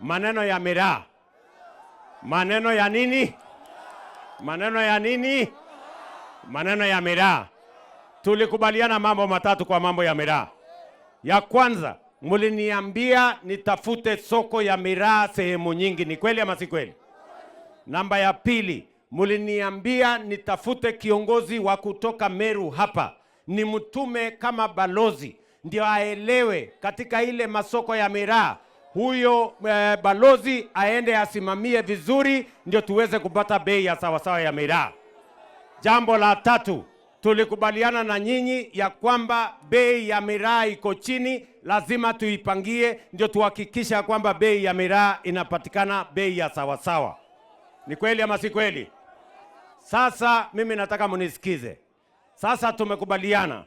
Maneno ya miraa, maneno ya nini? Maneno ya nini? Maneno ya miraa. Tulikubaliana mambo matatu kwa mambo ya miraa. Ya kwanza, mliniambia nitafute soko ya miraa sehemu nyingi. Ni kweli ama si kweli? Namba ya pili, mliniambia nitafute kiongozi wa kutoka Meru hapa nimtume kama balozi, ndio aelewe katika ile masoko ya miraa huyo balozi aende asimamie vizuri, ndio tuweze kupata bei ya sawasawa ya miraa. Jambo la tatu, tulikubaliana na nyinyi ya kwamba bei ya miraa iko chini, lazima tuipangie ndio tuhakikisha kwamba bei ya miraa inapatikana bei ya sawasawa. Ni kweli ama si kweli? Sasa mimi nataka mnisikize. Sasa tumekubaliana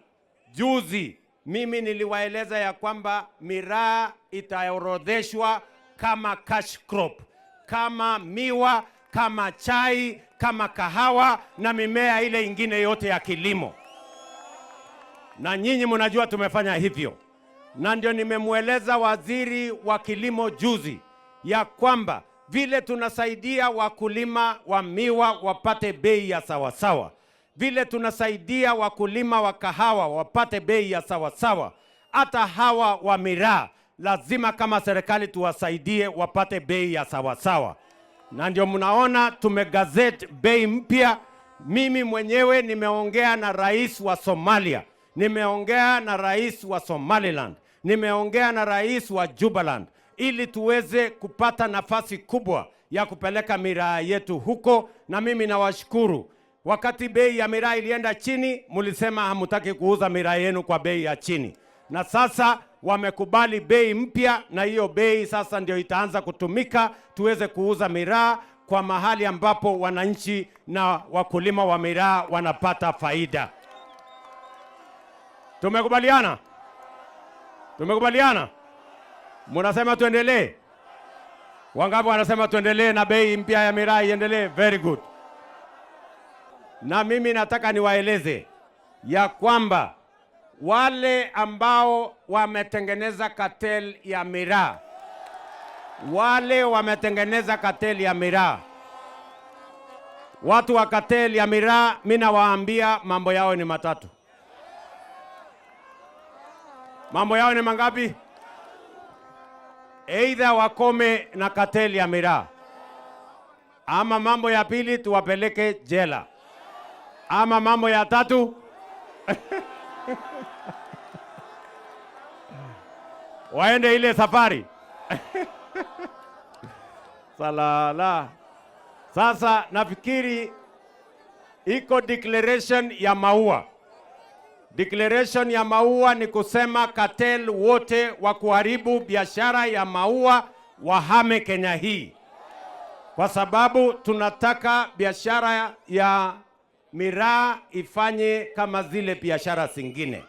juzi, mimi niliwaeleza ya kwamba miraa itaorodheshwa kama cash crop, kama miwa, kama chai, kama kahawa na mimea ile ingine yote ya kilimo, na nyinyi mnajua tumefanya hivyo, na ndio nimemweleza waziri wa kilimo juzi ya kwamba vile tunasaidia wakulima wa miwa wapate bei ya sawasawa, vile tunasaidia wakulima wa kahawa wapate bei ya sawasawa, hata hawa wa miraa lazima kama serikali tuwasaidie wapate bei ya sawasawa, na ndio mnaona tumegazette bei mpya. Mimi mwenyewe nimeongea na rais wa Somalia, nimeongea na rais wa Somaliland, nimeongea na rais wa Jubaland ili tuweze kupata nafasi kubwa ya kupeleka miraa yetu huko, na mimi nawashukuru. Wakati bei ya miraa ilienda chini, mlisema hamutaki kuuza miraa yenu kwa bei ya chini, na sasa wamekubali bei mpya, na hiyo bei sasa ndio itaanza kutumika tuweze kuuza miraa kwa mahali ambapo wananchi na wakulima wa miraa wanapata faida. Tumekubaliana? Tumekubaliana? Munasema tuendelee? Wangapi wanasema tuendelee na bei mpya ya miraa iendelee? Very good. Na mimi nataka niwaeleze ya kwamba wale ambao wametengeneza cartel ya miraa, wale wametengeneza cartel ya miraa, watu wa cartel ya miraa, mimi nawaambia mambo yao ni matatu. Mambo yao ni mangapi? Either wakome na cartel ya miraa, ama mambo ya pili tuwapeleke jela, ama mambo ya tatu waende ile safari salala. Sasa nafikiri iko declaration ya maua. Declaration ya maua ni kusema cartel wote wa kuharibu biashara ya maua wahame Kenya hii, kwa sababu tunataka biashara ya miraa ifanye kama zile biashara zingine.